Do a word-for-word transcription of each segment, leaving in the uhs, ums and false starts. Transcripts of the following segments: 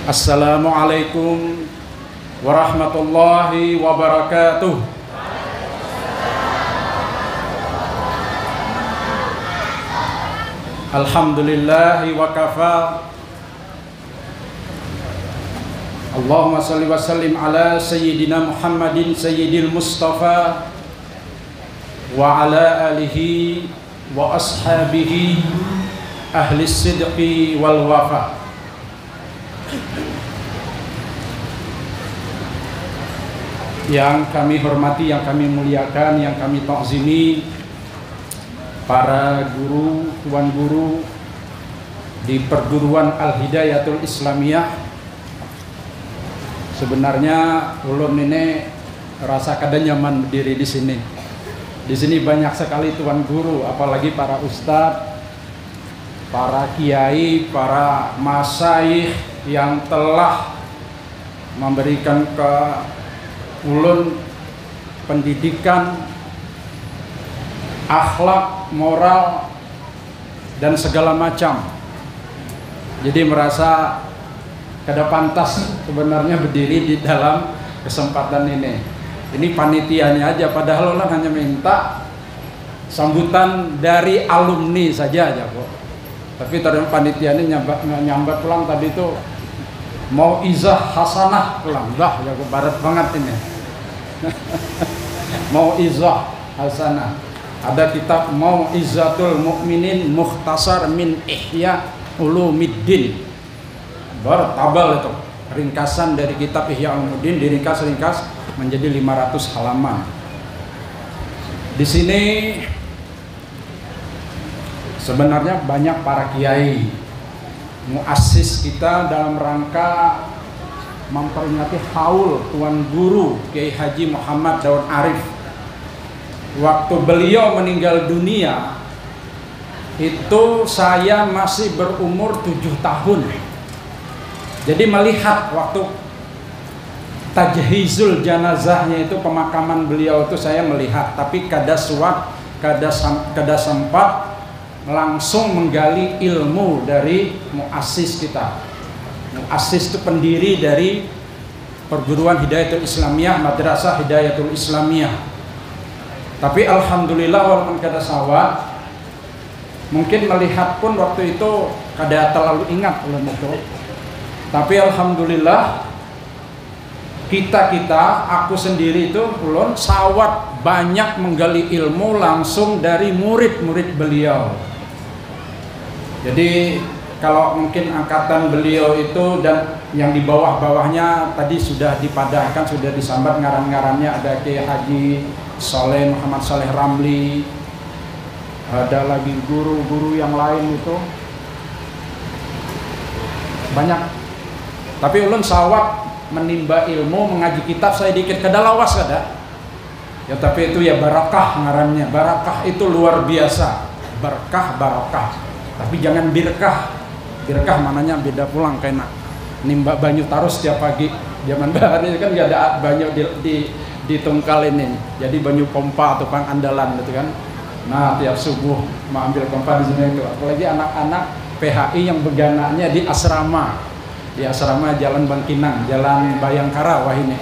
Assalamualaikum warahmatullahi wabarakatuh. Alhamdulillahi wa kafa. Allahumma salli wa sallim ala sayyidina Muhammadin sayyidil mustafa wa ala alihi wa ashabihi ahli sidqi wal wafa. Yang kami hormati, yang kami muliakan, yang kami takzimi, para guru, tuan guru di Perguruan Al-Hidayatul Islamiyah. Sebenarnya ulun ini rasa kada nyaman berdiri di sini. Di sini banyak sekali tuan guru, apalagi para ustadz, para kiai, para masyayikh yang telah memberikan ke ulun pendidikan, akhlak, moral, dan segala macam. Jadi merasa kada pantas sebenarnya berdiri di dalam kesempatan ini. Ini panitianya aja, padahal orang hanya minta sambutan dari alumni saja aja kok. Tapi tadi panitia ini nyambat, nyambat pulang tadi tuh mau izah hasanah pulang. Bah, ya kok barat banget ini. Mau izah hasanah. Ada kitab Mau'izatul Mukminin Mukhtasar min Ihya Ulumiddin. Bertabal itu. Ringkasan dari kitab Ihya Ulumuddin diringkas-ringkas menjadi lima ratus halaman. Di sini sebenarnya banyak para kiai muassis kita dalam rangka memperingati haul Tuan Guru Kiai Haji Muhammad Daud Arif. Waktu beliau meninggal dunia, itu saya masih berumur tujuh tahun. Jadi melihat waktu tajhizul janazahnya itu, pemakaman beliau itu, saya melihat, tapi kada suat, kada, kada sempat langsung menggali ilmu dari muassis kita. Muassis itu pendiri dari Perguruan Hidayatul Islamiyah, Madrasah Hidayatul Islamiyah. Tapi alhamdulillah, walaupun kada sawat, mungkin melihat pun waktu itu kada terlalu ingat ulun itu. Tapi alhamdulillah, kita-kita, aku sendiri itu, ulun sawat banyak menggali ilmu langsung dari murid-murid beliau. Jadi kalau mungkin angkatan beliau itu dan yang di bawah-bawahnya tadi sudah dipadahkan, sudah disambat ngaran-ngarannya, ada Kiai Haji Saleh, Muhammad Saleh Ramli, ada lagi guru-guru yang lain itu banyak. Tapi ulun sawat menimba ilmu, mengaji kitab saya dikit, kada lawas kada. Ya, tapi itu ya barakah ngarannya. Barakah itu luar biasa. Berkah, barakah. Tapi jangan birkah. Birkah maknanya beda pulang kena. Nimba banyu tarus tiap pagi. Zaman bahari kan gak ada banyu di, di, di tungkal ini. Jadi banyu pompa tukang andalan gitu kan. Nah, tiap subuh mau ambil pompa di sini itu. Apalagi anak-anak P H I yang begananya di asrama. Di asrama Jalan Bangkinang, Jalan Bayangkara wah ini.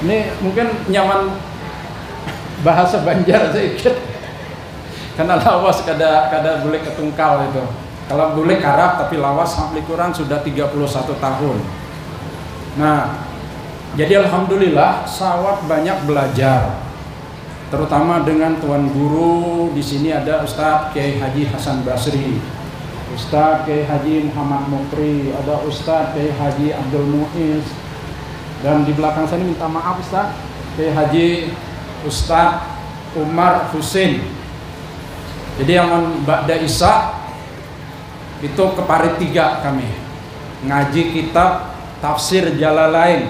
Ini mungkin nyaman bahasa Banjar sedikit. Karena lawas kada kada boleh ketungkal itu. Kalau boleh karap tapi lawas lebih kurang sudah tiga puluh satu tahun. Nah, jadi alhamdulillah sawat banyak belajar. Terutama dengan tuan guru di sini ada Ustadz Kiai Haji Hasan Basri, Ustadz Kiai Haji Muhammad Mukri, ada Ustadz Kiai Haji Abdul Muiz, dan di belakang saya ini minta maaf Ustadz, Kiai Haji Ustadz Umar Husin. Jadi yang ba'da Isa itu keparit tiga kami ngaji kitab Tafsir Jalalain.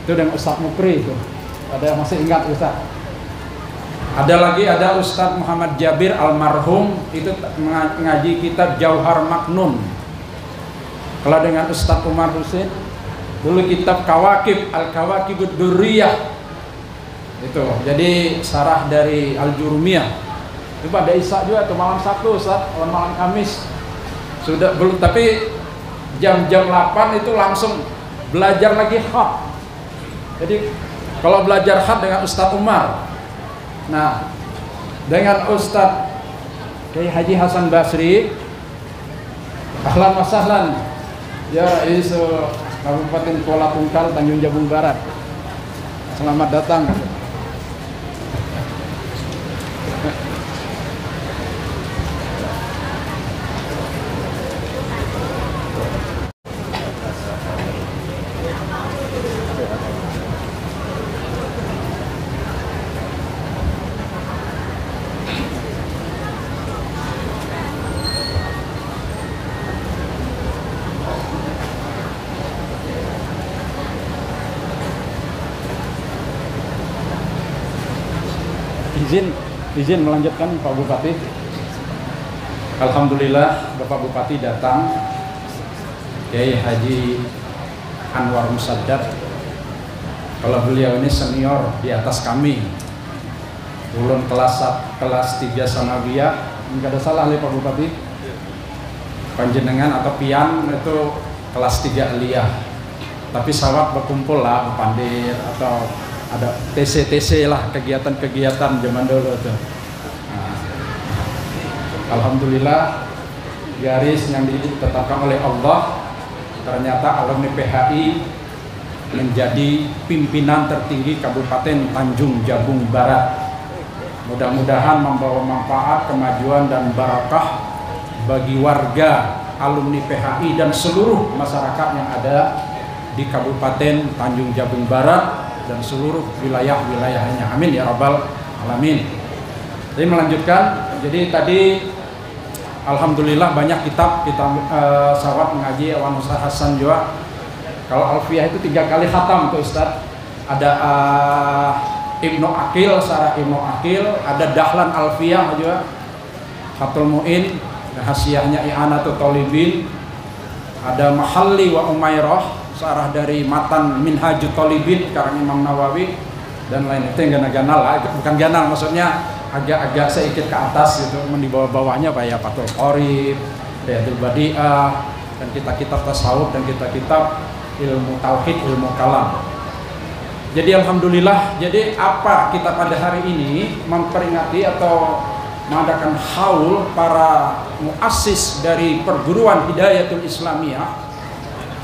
Itu dengan Ustadz Mukri itu. Ada yang masih ingat Ustadz? Ada lagi, ada Ustadz Muhammad Jabir almarhum itu ngaji kitab Jauhar Maknun. Kalau dengan Ustadz Umar Husin dulu kitab Kawakib, Al-Kawakibud Durriyah. Itu jadi sarah dari Al-Jurumiyah. Itu pada Isa juga tuh malam Sabtu Ustadz, malam Kamis. Sudah belum, tapi Jam-jam delapan itu langsung belajar lagi khat. Jadi kalau belajar khat dengan Ustadz Umar, nah, dengan Ustadz Kiai Haji Hasan Basri, ahlan wa sahlan, ya Rais Kabupaten Kuala Tungkal, Tanjung Jabung Barat. Selamat datang. Izin, izin melanjutkan, Pak Bupati. Alhamdulillah, Bapak Bupati datang, Kiai Haji Anwar Musaddad. Kalau beliau ini senior di atas kami. Ulun kelas sat-, kelas tiga sanawiyah, kada salah lih, Pak Bupati? Panjenengan atau pian itu kelas tiga aliyah. Tapi sawat bakumpul lah, bapandir atau ada T C T C lah, kegiatan-kegiatan zaman dulu tuh. Nah, alhamdulillah, garis yang ditetapkan oleh Allah, ternyata alumni P H I menjadi pimpinan tertinggi Kabupaten Tanjung Jabung Barat. Mudah-mudahan membawa manfaat, kemajuan, dan barakah bagi warga, alumni P H I, dan seluruh masyarakat yang ada di Kabupaten Tanjung Jabung Barat dan seluruh wilayah-wilayahnya. Amin ya rabbal alamin. Jadi melanjutkan, jadi tadi alhamdulillah banyak kitab kita, eh, sawat mengaji awan Ustaz Hasan juga. Kalau Alfiyah itu tiga kali khatam tuh Ustaz. Ada, eh, Ibnu Aqil, Sarah Ibnu Aqil, ada Dahlan Alfiyah juga. Fathul Muin, hasiahnya I'anatut Thalibin, ada Mahalli wa Umairah, sarah dari matan Minhajut Thalibin karang Imam Nawawi, dan lain itu yang ganal-ganal lah, bukan ganal, maksudnya agak-agak sedikit ke atas gitu, mun di bawah-bawahnya kayak Fathul Qorib, Riyadul Badiah, dan kitab-kitab tasawuf dan kitab-kitab ilmu tauhid, ilmu kalam. Jadi alhamdulillah, jadi apa kita pada hari ini memperingati atau mengadakan haul para muassis dari perguruan Hidayatul Islamiyah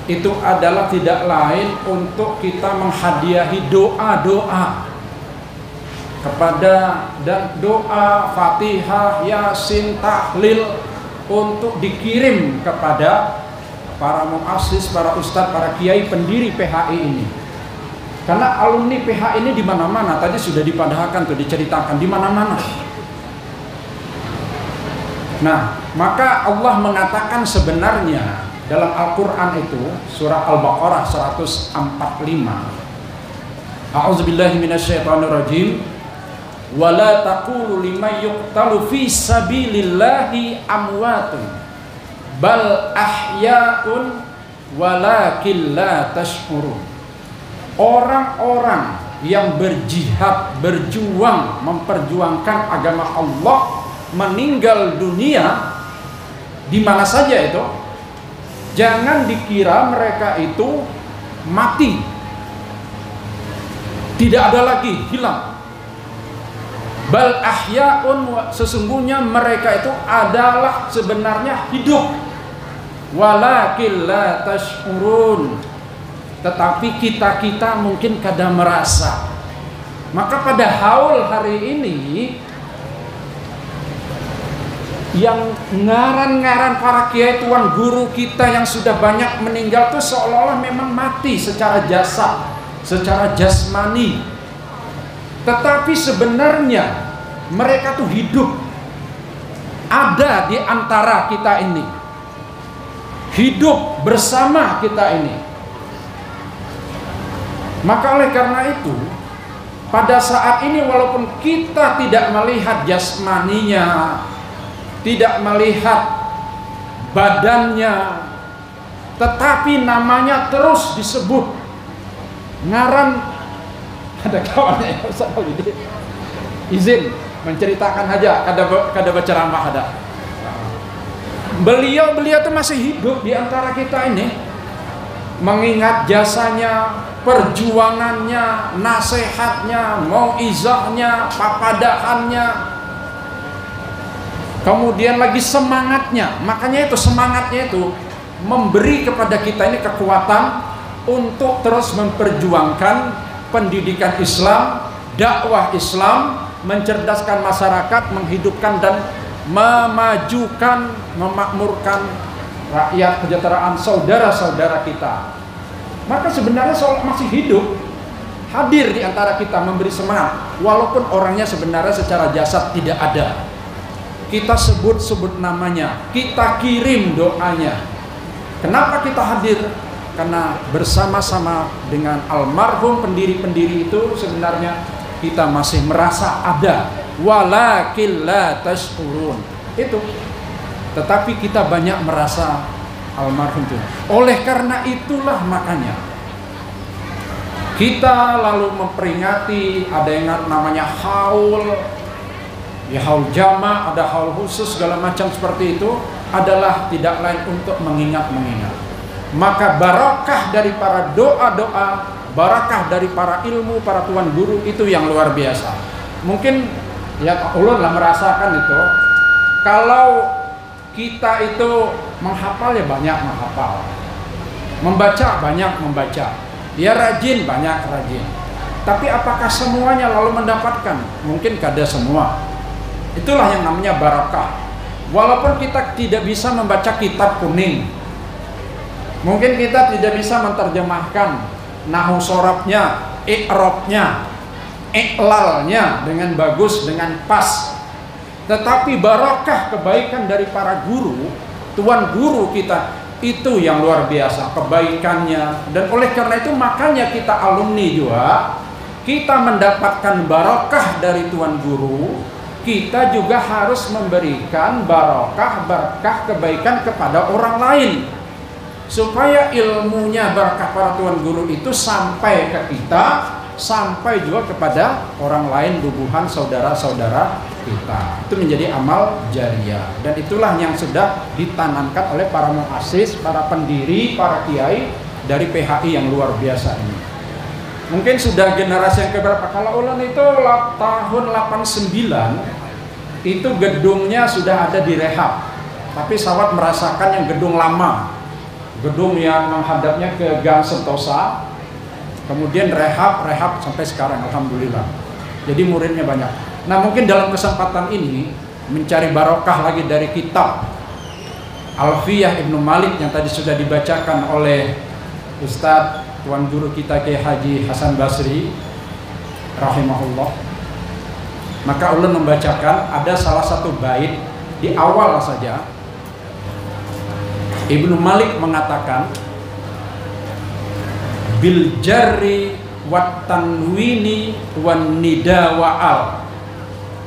itu adalah tidak lain untuk kita menghadiahi doa-doa kepada, dan doa, Fatihah, Yasin, tahlil untuk dikirim kepada para muassis, para ustadz, para kiai pendiri P H I ini. Karena alumni P H I ini di mana-mana, tadi sudah dipadahakan tuh, diceritakan di mana-mana. Nah, maka Allah mengatakan sebenarnya dalam Al-Quran itu, surah Al-Baqarah seratus empat puluh lima, A'udzubillahi minasyaitonirrajim. Wala taqulu liman yuqtalu fi sabilillahi amwatun, bal ahyaun walakin la tash'urun. Orang-orang yang berjihad, berjuang, memperjuangkan agama Allah, meninggal dunia di mana saja itu, jangan dikira mereka itu mati. Tidak ada lagi, hilang. Bal ahyaun, sesungguhnya mereka itu adalah sebenarnya hidup. Walakin la tash'urun. Tetapi kita-kita mungkin kada merasa. Maka pada haul hari ini, yang ngaran-ngaran para kiai tuan guru kita yang sudah banyak meninggal tuh seolah-olah memang mati secara jasad, secara jasmani. Tetapi sebenarnya mereka tuh hidup, ada di antara kita ini, hidup bersama kita ini. Maka oleh karena itu, pada saat ini walaupun kita tidak melihat jasmaninya, tidak melihat badannya, tetapi namanya terus disebut. Ngaran, ada kawannya ya, Ustaz Khalidi. Izin menceritakan aja, kada be-, kada berceramah ada. Beliau-beliau itu masih hidup di antara kita ini, mengingat jasanya, perjuangannya, nasihatnya, mauizahnya, papadahannya, kemudian lagi semangatnya. Makanya itu, semangatnya itu memberi kepada kita ini kekuatan untuk terus memperjuangkan pendidikan Islam, dakwah Islam, mencerdaskan masyarakat, menghidupkan dan memajukan, memakmurkan rakyat, kesejahteraan saudara-saudara kita. Maka sebenarnya sholat masih hidup, hadir di antara kita, memberi semangat, walaupun orangnya sebenarnya secara jasad tidak ada. Kita sebut-sebut namanya, kita kirim doanya. Kenapa kita hadir? Karena bersama-sama dengan almarhum pendiri-pendiri itu sebenarnya kita masih merasa ada. Walakin la tash'urun. Itu. Tetapi kita banyak merasa almarhum itu. Oleh karena itulah makanya kita lalu memperingati, ada yang namanya haul, ya, haul jama, ada haul khusus, segala macam seperti itu, adalah tidak lain untuk mengingat-mengingat. Maka barakah dari para doa-doa, barakah dari para ilmu, para tuan guru itu yang luar biasa. Mungkin ya ulun lah merasakan itu. Kalau kita itu menghafal ya banyak menghafal, membaca banyak membaca, ya rajin banyak rajin. Tapi apakah semuanya lalu mendapatkan? Mungkin kada semua. Itulah yang namanya barakah. Walaupun kita tidak bisa membaca kitab kuning, mungkin kita tidak bisa menerjemahkan nahu sorabnya, i'rabnya, i'lalnya dengan bagus, dengan pas. Tetapi barakah kebaikan dari para guru, tuan guru kita, itu yang luar biasa kebaikannya. Dan oleh karena itu makanya kita alumni juga, kita mendapatkan barakah dari tuan guru, kita juga harus memberikan barakah, berkah, kebaikan kepada orang lain. Supaya ilmunya, barakah para tuan guru itu sampai ke kita, sampai juga kepada orang lain, bubuhan, saudara-saudara kita. Itu menjadi amal jariah. Dan itulah yang sudah ditanamkan oleh para muasis, para pendiri, para kiai dari P H I yang luar biasa ini. Mungkin sudah generasi yang keberapa? Kalau ulun itu la-, tahun delapan sembilan, itu gedungnya sudah ada di rehab. Tapi sawat merasakan yang gedung lama. Gedung yang menghadapnya ke Gang Sentosa, kemudian rehab, rehab sampai sekarang, alhamdulillah. Jadi muridnya banyak. Nah, mungkin dalam kesempatan ini mencari barokah lagi dari kitab Alfiyah Ibnu Malik yang tadi sudah dibacakan oleh Ustadz Tuan Guru kita Kiai Haji Hasan Basri rahimahullah. Maka ulun membacakan ada salah satu bait di awal saja. Ibnu Malik mengatakan, "Bil jarri wat tanwini wan nida wa al,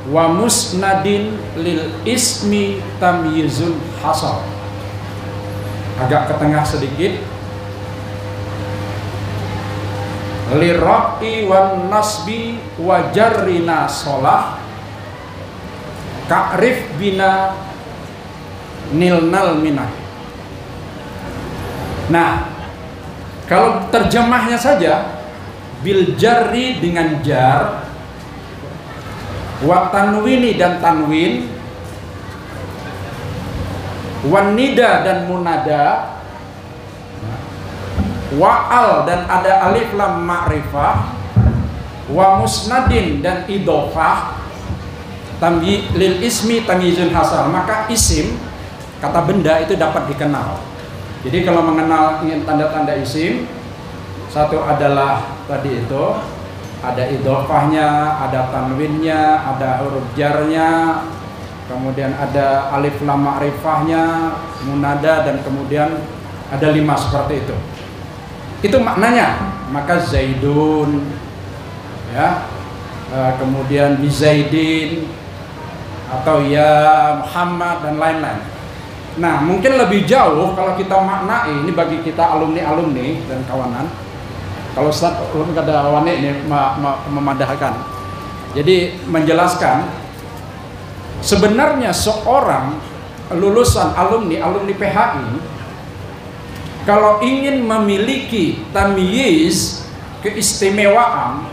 wa musnadin lil ismi tamyizun hasal." Agak ke tengah sedikit. "Liraf'i wan nasbi wa jarrina solah, ka'rif bina nilnal minah." Nah, kalau terjemahnya saja, bil jarri dengan jar, wa tanwini dan tanwin, wan nida dan munada, wa al dan ada alif lam ma'rifah, wa musnadin dan idofah, tamyi-, lil ismi tamyizun hasal, maka isim, kata benda itu dapat dikenal. Jadi kalau mengenal ingin tanda-tanda isim, satu adalah tadi itu, ada idofahnya, ada tanwinnya, ada huruf jarnya, kemudian ada alif lam ma'rifahnya, munada, dan kemudian ada lima seperti itu. Itu maknanya. Maka Zaidun, ya, eh, kemudian Bizaidin, atau ya Muhammad, dan lain-lain. Nah, mungkin lebih jauh kalau kita maknai ini bagi kita alumni-alumni dan kawanan. Kalau Ustaz ulun kada wani ini ma- ma- memadahkan. Jadi menjelaskan sebenarnya seorang lulusan alumni alumni P H I kalau ingin memiliki tamyiz, keistimewaan,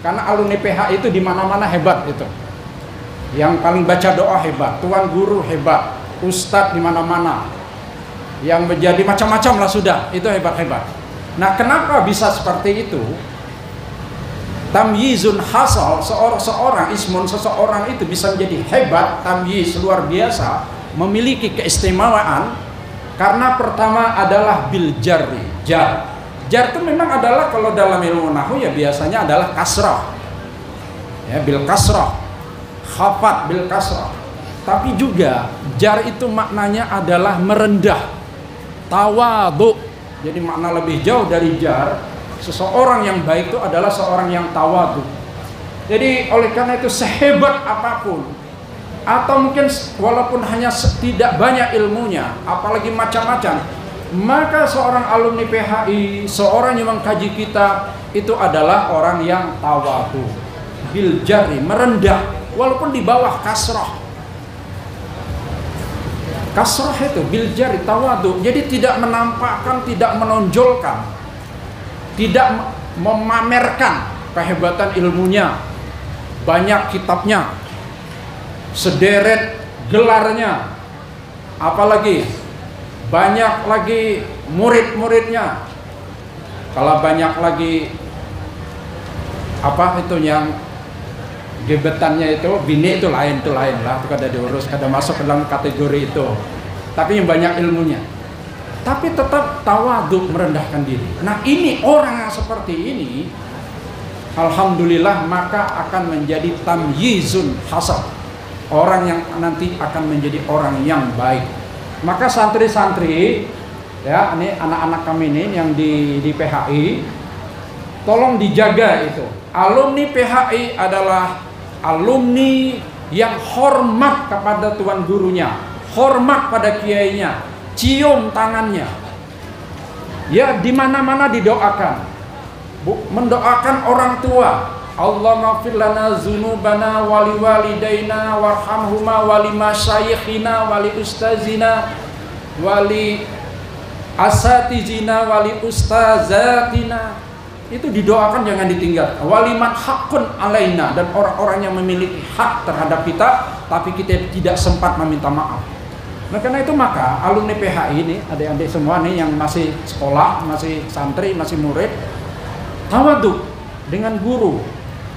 karena alumni P H I itu di mana-mana hebat itu. Yang paling baca doa hebat, tuan guru hebat, ustadz di mana-mana. Yang menjadi macam-macam lah sudah, itu hebat-hebat. Nah, kenapa bisa seperti itu? Tamyizun hasal, seorang seorang ismun seseorang itu bisa menjadi hebat, tamyiz luar biasa, memiliki keistimewaan karena pertama adalah bil jarri, jar. Jar itu memang adalah kalau dalam ilmu nahu ya biasanya adalah kasrah. Ya, bil kasrah. Khafat bil kasrah. Tapi juga jar itu maknanya adalah merendah, tawadu. Jadi makna lebih jauh dari jar, seseorang yang baik itu adalah seorang yang tawadu. Jadi oleh karena itu sehebat apapun atau mungkin walaupun hanya tidak banyak ilmunya, apalagi macam-macam, maka seorang alumni P H I, seorang yang mengkaji kitab itu adalah orang yang tawadu, bil jarri, merendah, walaupun di bawah kasrah. Kasrah itu bil jarri, tawadu. Jadi tidak menampakkan, tidak menonjolkan, tidak memamerkan kehebatan ilmunya, banyak kitabnya, sederet gelarnya, apalagi banyak lagi murid-muridnya. Kalau banyak lagi apa itu yang gebetannya itu, bini itu lain, itu lain lah, itu kada diurus, kada masuk ke dalam kategori itu. Tapi yang banyak ilmunya, tapi tetap tawadu, merendahkan diri. Nah, ini orang yang seperti ini, alhamdulillah, maka akan menjadi tamyizun hasal, orang yang nanti akan menjadi orang yang baik. Maka santri-santri, ya, ini anak-anak kami ini yang di di P H I, tolong dijaga itu. Alumni P H I adalah alumni yang hormat kepada tuan gurunya, hormat pada kiainya, cium tangannya. Ya, di mana-mana didoakan. Bu, mendoakan orang tua. Allahumma fir lana zunubana wali walidaina warhamhuma wali masyayikhina wali ustazina wali asatizina wali ustazatina. Itu didoakan, jangan ditinggal. Waliman hakun alaina, dan orang-orang yang memiliki hak terhadap kita, tapi kita tidak sempat meminta maaf. Nah, karena itu maka alumni P H I ini, adik-adik semua nih yang masih sekolah, masih santri, masih murid, tawadu dengan guru,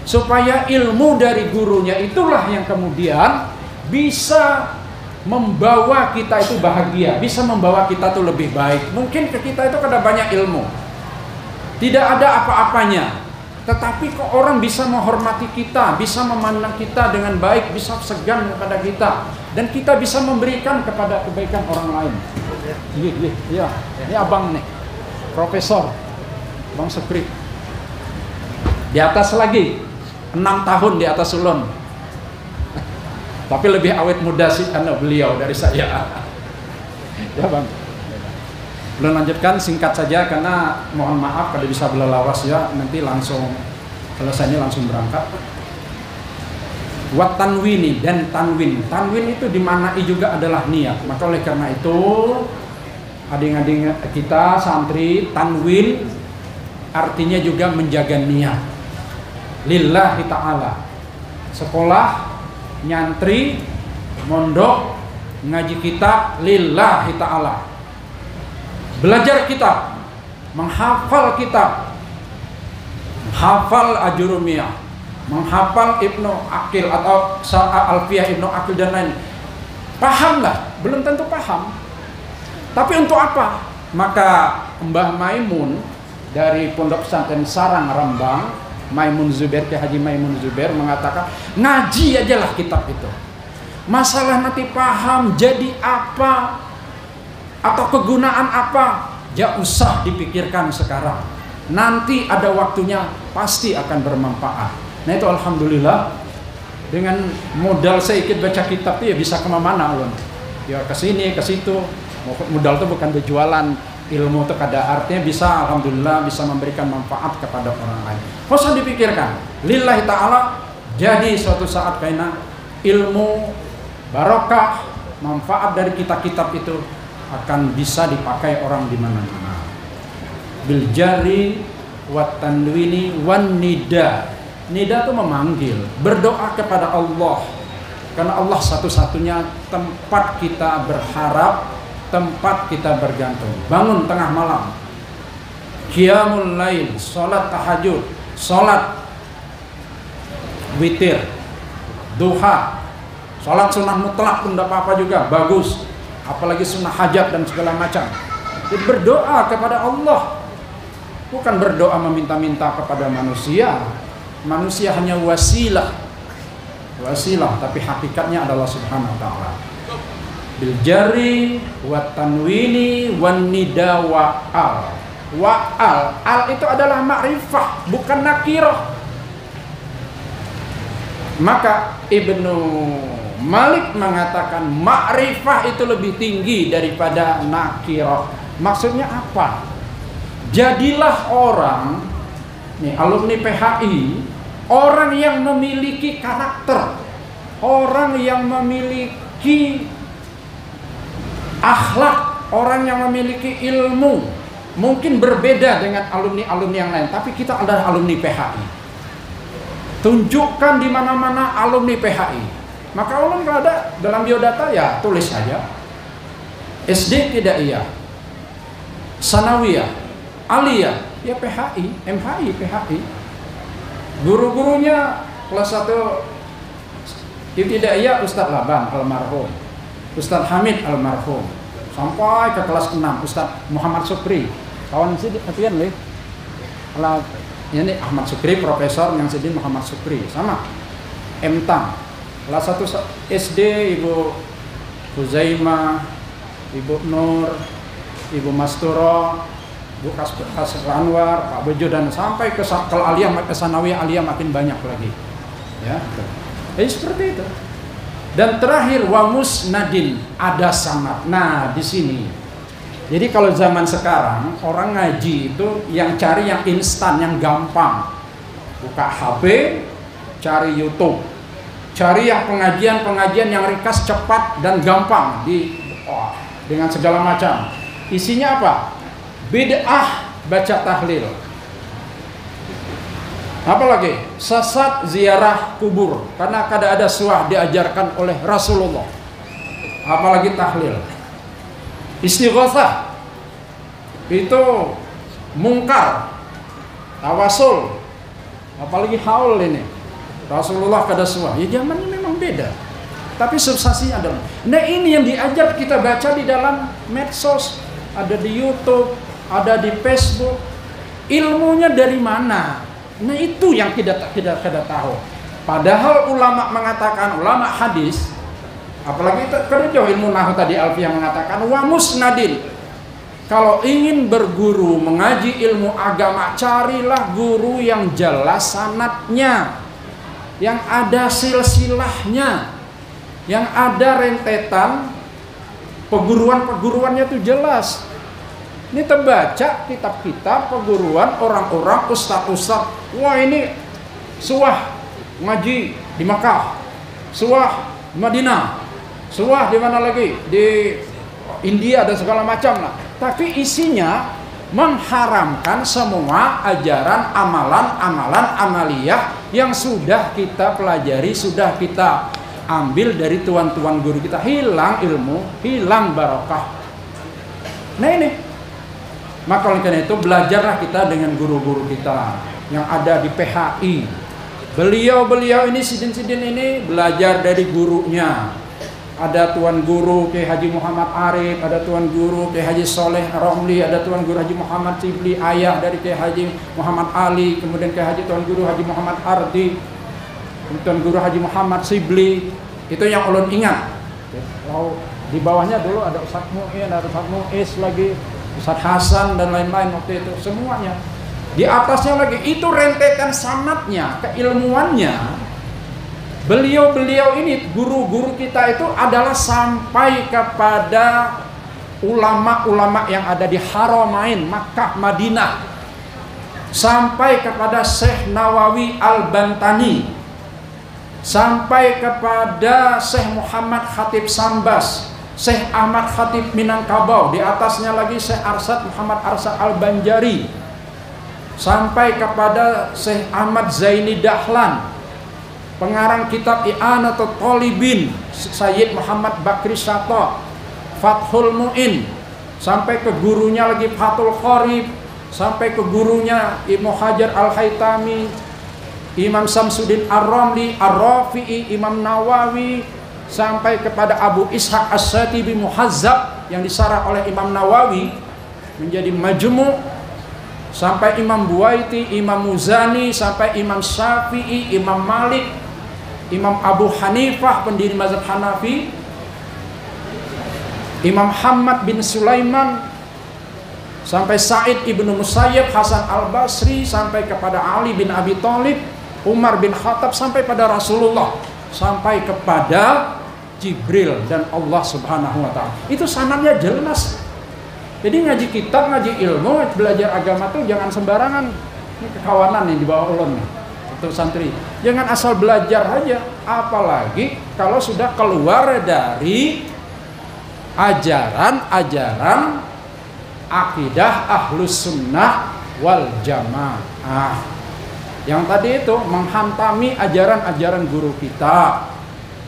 supaya ilmu dari gurunya itulah yang kemudian bisa membawa kita itu bahagia, bisa membawa kita tuh lebih baik. Mungkin ke kita itu kada banyak ilmu, tidak ada apa-apanya, tetapi kok orang bisa menghormati kita, bisa memandang kita dengan baik, bisa segan kepada kita, dan kita bisa memberikan kepada kebaikan orang lain. Iya, iya, iya. Ini abang nih, Profesor Bang Sukri. Di atas lagi, enam tahun di atas ulun. Tapi lebih awet muda sih anu beliau dari saya. Ya, Bang. Belum lanjutkan, singkat saja karena mohon maaf kada bisa belalawas ya, nanti langsung selesainya langsung berangkat. Wat tanwini, dan tanwin. Tanwin itu dimaknai juga adalah niat. Maka oleh karena itu, ading-ading kita santri, tanwin artinya juga menjaga niat. Lillahi ta'ala. Sekolah, nyantri, mondok, ngaji kitab lillahi ta'ala. Belajar kitab, menghafal kitab, menghafal Ajurumiyah, menghafal Ibnu Aqil atau sa-, Alfiyah Ibnu Aqil dan lain. Pahamlah, belum tentu paham. Tapi untuk apa? Maka Mbah Maimun dari Pondok Pesantren Sarang Rembang, Maimun Zubair, Kiai Haji Maimun Zubair mengatakan, ngaji ajalah kitab itu. Masalah nanti paham jadi apa atau kegunaan apa, ya usah dipikirkan sekarang. Nanti ada waktunya pasti akan bermanfaat. Nah, itu alhamdulillah, dengan modal sedikit baca kitab tuh ya bisa kemana-mana ulun. Ya ke sini, ke situ. Modal tuh bukan berjualan, ilmu tuh kada, artinya bisa, alhamdulillah, bisa memberikan manfaat kepada orang lain. Nggak usah dipikirkan. Lillahi ta'ala, jadi suatu saat kaina ilmu barokah, Manfaat dari kitab-kitab itu akan bisa dipakai orang di mana-mana. Bil jarri wat tanwini wan nida. Nida itu memanggil, berdoa kepada Allah. Karena Allah satu-satunya tempat kita berharap, tempat kita bergantung. Bangun tengah malam, qiyamul lail, salat tahajud, salat witir, duha, salat sunnah mutlak pun tidak apa-apa juga, bagus. Apalagi sunnah hajat dan segala macam. Jadi berdoa kepada Allah. Bukan berdoa meminta-minta kepada manusia. Manusia hanya wasilah. Wasilah, tapi hakikatnya adalah Subhanahu wa Ta'ala. Bil jarri wat tanwini wan nida wa al. Wa al. Al itu adalah makrifah, bukan nakirah. Maka Ibnu Malik mengatakan makrifah itu lebih tinggi daripada nakirah. Maksudnya apa? Jadilah orang, nih, alumni P H I, orang yang memiliki karakter, orang yang memiliki akhlak, orang yang memiliki ilmu. Mungkin berbeda dengan alumni-alumni yang lain, tapi kita adalah alumni P H I. Tunjukkan di mana-mana alumni P H I. Maka ulun kalau ada dalam biodata, ya tulis saja. S D tidak, iya. Sanawiyah, aliyah, ya P H I, M H I, P H I. Guru-gurunya kelas satu ibtidaiyah Ustadz Laban almarhum, Ustadz Hamid almarhum, sampai ke kelas enam Ustadz Muhammad Sukri. Kawan si pian lih. Lah, ini Ahmad Sukri, profesor yang sidin Muhammad Sukri, sama M Tam. Kelas satu sa-, S D Ibu Huzaimah, Ibu Nur, Ibu Masturo, Bu Kas-, Kasif Anwar, Pak Bejo, dan sampai ke sa-, ke aliyah, ke sanawiyah aliyah makin banyak lagi. Ya, gitu. Jadi seperti itu. Dan terakhir, wa musnadin, ada sanad. Nah, di sini. Jadi kalau zaman sekarang, orang ngaji itu yang cari yang instan, yang gampang. Buka H P, cari YouTube. Cari yang pengajian-pengajian yang ringkas, cepat, dan gampang di, wah, dengan segala macam. Isinya apa? Bid'ah baca tahlil. Apa lagi? Sesat ziarah kubur karena kada ada suah diajarkan oleh Rasulullah. Apalagi tahlil. Istighosah itu mungkar. Tawasul, apalagi haul ini. Rasulullah kada suah. Ya, zamannya memang beda. Tapi substansinya adalah, nah, ini yang diajar kita baca di dalam medsos, ada di YouTube, ada di Facebook. Ilmunya dari mana? Nah, itu yang kita tidak kada tahu. Padahal ulama mengatakan, ulama hadis, apalagi itu kerja ilmu nahu tadi, Alfiyah mengatakan wa musnadin. Kalau ingin berguru mengaji ilmu agama, carilah guru yang jelas sanatnya, yang ada silsilahnya, yang ada rentetan peguruan-peguruannya itu jelas. Ini terbaca kitab-kitab peguruan orang-orang, ustadz-ustadz. Wah, ini suah ngaji di Makkah, suah di Madinah, suah di mana lagi, di India dan segala macam lah. Tapi isinya mengharamkan semua ajaran amalan-amalan amaliyah yang sudah kita pelajari, sudah kita ambil dari tuan-tuan guru kita. Hilang ilmu, hilang barokah. Nah, ini. Maka oleh karena itu, belajarlah kita dengan guru-guru kita yang ada di P H I. Beliau-beliau ini, sidin-sidin ini belajar dari gurunya. Ada Tuan Guru Kiai Haji Muhammad Arif, ada Tuan Guru Kiai Haji Soleh Romli, ada Tuan Guru Haji Muhammad Sibli, ayah dari Kiai Haji Muhammad Ali, kemudian Kiai Haji, Tuan Guru Haji Muhammad Ardi, Tuan Guru Haji Muhammad Sibli. Itu yang ulun ingat. Kalau di bawahnya dulu ada Ustadz Muin, ada Ustadz Muis lagi, Ustadz Hasan dan lain-lain waktu itu, semuanya. Di atasnya lagi, itu rentetan sanatnya, keilmuannya. Beliau-beliau ini, guru-guru kita itu adalah sampai kepada ulama-ulama yang ada di Haramain, Makkah, Madinah. Sampai kepada Syekh Nawawi Al-Bantani. sampai kepada Syekh Muhammad Khatib Sambas, Syekh Ahmad Khatib Minangkabau, di atasnya lagi Syekh Arsad Muhammad Arsad Al-Banjari, sampai kepada Syekh Ahmad Zaini Dahlan, pengarang kitab I'anatut Thalibin, Sayyid Muhammad Bakri Syato, Fathul Mu'in, sampai ke gurunya lagi Fathul Qorib, sampai ke gurunya Ibnu Hajar Al-Haytami, Imam Samsuddin Ar-Ramli, Ar-Rafi'i, Imam Nawawi, sampai kepada Abu Ishaq As-Syatibi Muhazzab yang disarah oleh Imam Nawawi menjadi majmu', sampai Imam Buwaiti, Imam Muzani, sampai Imam Syafi'i, Imam Malik, Imam Abu Hanifah, pendiri mazhab Hanafi, Imam Hamad bin Sulaiman, sampai Said ibnu Musayyab, Hasan Al-Basri, sampai kepada Ali bin Abi Thalib, Umar bin Khattab, sampai pada Rasulullah, sampai kepada Jibril dan Allah Subhanahu wa Ta'ala. Itu sanadnya jelas. Jadi, ngaji kitab, ngaji ilmu, belajar agama tuh jangan sembarangan. Ini kekawanan nih di bawah ulun nih, untuk santri. Jangan asal belajar aja, apalagi kalau sudah keluar dari ajaran-ajaran akidah Ahlus Sunnah wal Jamaah. Yang tadi itu menghantami ajaran-ajaran guru kita.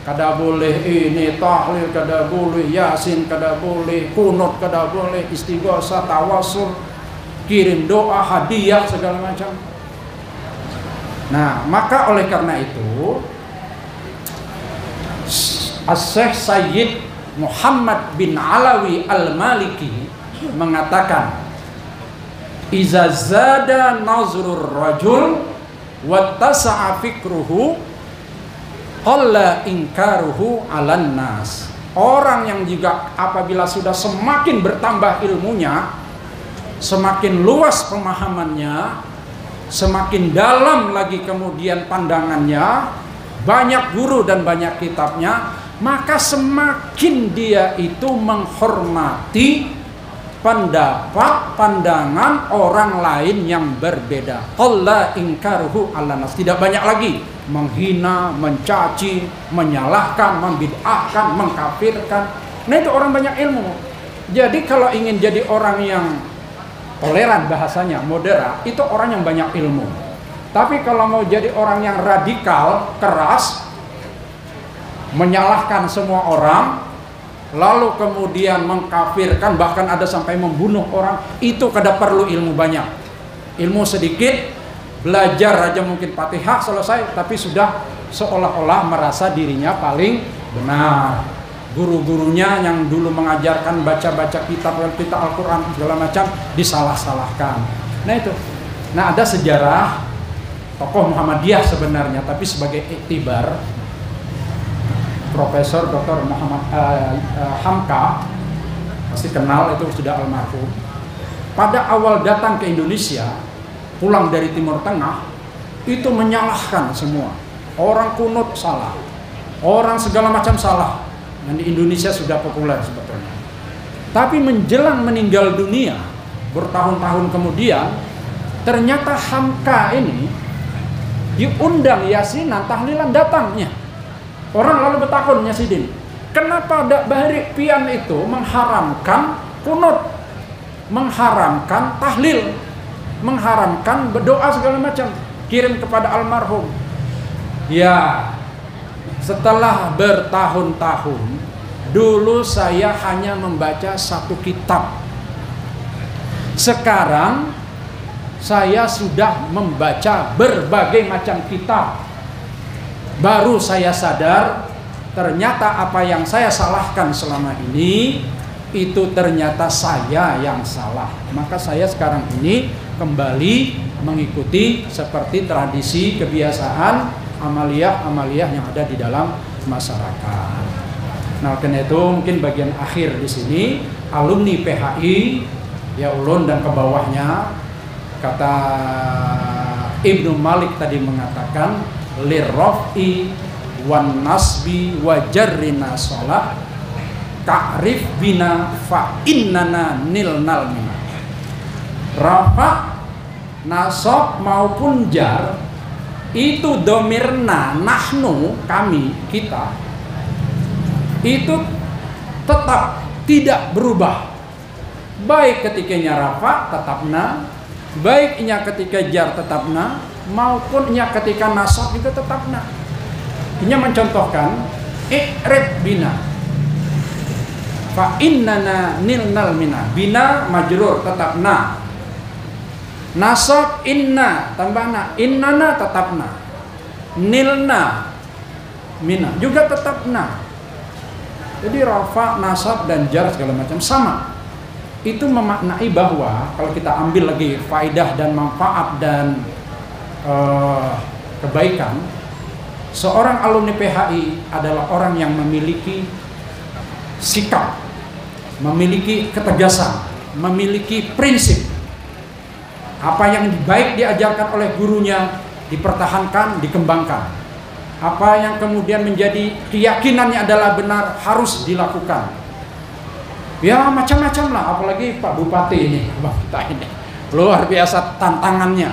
Kada boleh ini tahlil, kada boleh Yasin, kada boleh kunut, kada boleh istighosah, tawasul, kirim doa, hadiah, segala macam. Nah, maka oleh karena itu, As-Syekh Sayyid Muhammad bin Alawi Al-Maliki mengatakan, "Iza zada nazrur rajul wattasa'a fikruhu, qalla ingkaruhu alan nas." Orang yang juga apabila sudah semakin bertambah ilmunya, semakin luas pemahamannya, semakin dalam lagi kemudian pandangannya, banyak guru dan banyak kitabnya, maka semakin dia itu menghormati pendapat, pandangan orang lain yang berbeda. Qalla ingkaruhu alan nas. Tidak banyak lagi menghina, mencaci, menyalahkan, membid'ahkan, mengkafirkan. Nah, itu orang banyak ilmu. Jadi, kalau ingin jadi orang yang toleran, bahasanya moderat, itu orang yang banyak ilmu. Tapi kalau mau jadi orang yang radikal, keras, menyalahkan semua orang, lalu kemudian mengkafirkan, bahkan ada sampai membunuh orang, itu kada perlu ilmu banyak. Ilmu sedikit, belajar aja mungkin Fatihah selesai, tapi sudah seolah-olah merasa dirinya paling benar. Guru-gurunya yang dulu mengajarkan baca-baca kitab, kita Al-Quran, segala macam, disalah-salahkan. Nah, itu. Nah, ada sejarah tokoh Muhammadiyah sebenarnya, tapi sebagai iktibar, Profesor Doktor Muhammad, eh, eh, Hamka, pasti kenal, itu sudah almarhum. Pada awal datang ke Indonesia, pulang dari Timur Tengah, itu menyalahkan semua. Orang kunut salah, orang segala macam salah. Dan di Indonesia sudah populer sebetulnya. Tapi menjelang meninggal dunia, bertahun-tahun kemudian, ternyata Hamka ini diundang yasinan, tahlilan, datangnya. Orang lalu bertakun, "Nya sidin, kenapa dak bahari pian itu mengharamkan kunut, mengharamkan tahlil, mengharamkan berdoa segala macam, kirim kepada almarhum?" Ya, setelah bertahun-tahun, dulu saya hanya membaca satu kitab. Sekarang saya sudah membaca berbagai macam kitab. Baru saya sadar, ternyata apa yang saya salahkan selama ini, itu ternyata saya yang salah. Maka saya sekarang ini kembali mengikuti seperti tradisi, kebiasaan, amaliah-amaliah yang ada di dalam masyarakat. Nah, karena itu mungkin bagian akhir di sini, alumni P H I, ya, ulun dan ke bawahnya, kata Ibnu Malik tadi mengatakan, "Lirraf'i wan nasbi wa jarrina sholat, ta'rif bina fa innana nilnal mina." Rafa, nasab maupun jar, Itu domirna, nahnu, kami, kita, itu tetap tidak berubah. Baik ketika inya rafa tetap na, baik inya ketika jar tetap na, maupun inya ketika nasab juga tetap na. Inya mencontohkan, i'rib bina. Fa innana nilnal mina. Bina majrur tetap na. Nasab inna tambah na, innana tetap na. Nilna mina juga tetap na. Jadi rafa, nasab, dan jar segala macam sama. Itu memaknai bahwa kalau kita ambil lagi faidah dan manfaat dan eh, kebaikan, seorang alumni P H I adalah orang yang memiliki sikap, memiliki ketegasan, memiliki prinsip. Apa yang baik diajarkan oleh gurunya dipertahankan, dikembangkan. Apa yang kemudian menjadi keyakinannya adalah benar harus dilakukan. Ya, macam-macam lah, apalagi Pak Bupati ini, Abang kita ini. Luar biasa tantangannya.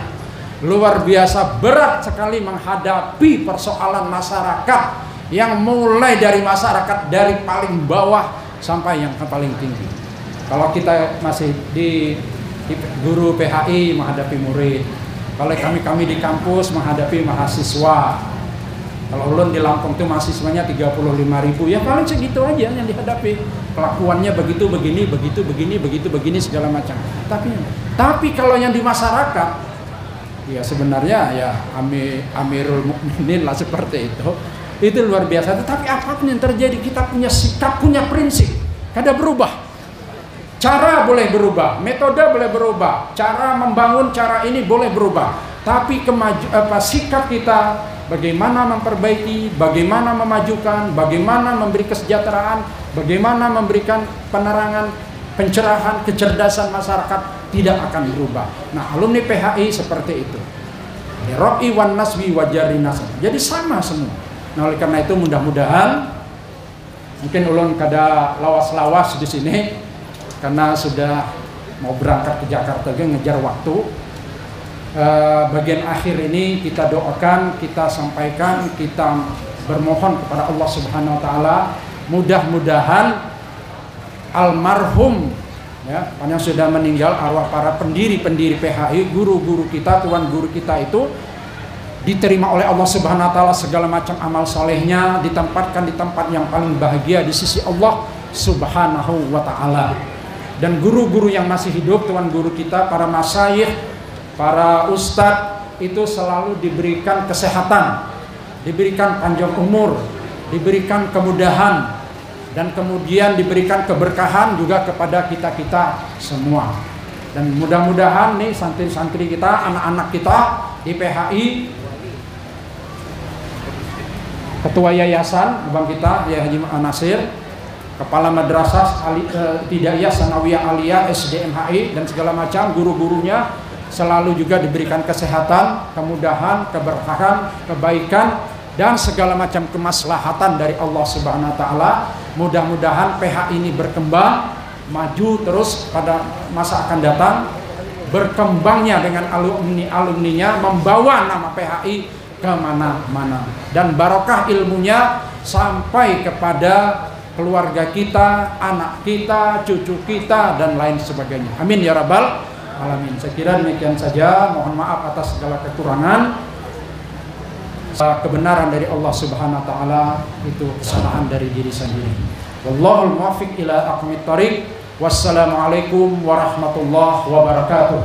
Luar biasa berat sekali menghadapi persoalan masyarakat yang mulai dari masyarakat dari paling bawah sampai yang paling tinggi. Kalau kita masih di, di guru P H I menghadapi murid, kalau kami-kami di kampus menghadapi mahasiswa. Kalau ulun di Lampung tuh mahasiswanya tiga puluh lima ribu, ya paling segitu aja yang dihadapi. Kelakuannya begitu begini, begitu begini, begitu begini segala macam. Tapi tapi kalau yang di masyarakat, ya sebenarnya ya ami, Amirul Mukminin lah seperti itu. Itu luar biasa. Tetapi apapun yang terjadi, kita punya sikap, punya prinsip. Kada berubah. Cara boleh berubah, metode boleh berubah, cara membangun cara ini boleh berubah. Tapi kemaju, apa, sikap kita, bagaimana memperbaiki, bagaimana memajukan, bagaimana memberi kesejahteraan, bagaimana memberikan penerangan, pencerahan, kecerdasan masyarakat tidak akan berubah. Nah, alumni P H I seperti itu. Ro'i wan naswi wajari nasab. Jadi sama semua. Nah, oleh karena itu mudah-mudahan, mungkin ulun kada lawas-lawas di sini karena sudah mau berangkat ke Jakarta juga ngejar waktu. Eh, bagian akhir ini kita doakan, kita sampaikan, kita bermohon kepada Allah Subhanahu wa Ta'ala, mudah-mudahan almarhum, ya, yang sudah meninggal, arwah para pendiri-pendiri P H I, guru-guru kita, tuan guru kita itu diterima oleh Allah Subhanahu wa Ta'ala segala macam amal solehnya, ditempatkan di tempat yang paling bahagia di sisi Allah Subhanahu wa Ta'ala. Dan guru-guru yang masih hidup, tuan guru kita, para masyayikh, para ustadz itu selalu diberikan kesehatan, diberikan panjang umur, diberikan kemudahan, dan kemudian diberikan keberkahan juga kepada kita-kita semua. Dan mudah-mudahan nih santri-santri kita, anak-anak kita di P H I, ketua yayasan abang kita, Yai Haji Nasir, kepala madrasah Ali, eh, Ibtidaiyah, Sanawiyah, Aliyah, S D M H I, dan segala macam guru-gurunya selalu juga diberikan kesehatan, kemudahan, keberkahan, kebaikan, dan segala macam kemaslahatan dari Allah Subhanahu wa Ta'ala. Mudah-mudahan P H I ini berkembang, maju terus pada masa akan datang, berkembangnya dengan alumni-alumninya, membawa nama P H I kemana-mana, dan barokah ilmunya sampai kepada keluarga kita, anak kita, cucu kita, dan lain sebagainya. Amin ya rabbal alamin. Saya kira demikian saja. Mohon maaf atas segala kekurangan. Kebenaran dari Allah Subhanahu wa Ta'ala, itu kesalahan dari diri sendiri. Wallahul muwaffiq ila aqwamit thariq. Wassalamualaikum warahmatullahi wabarakatuh.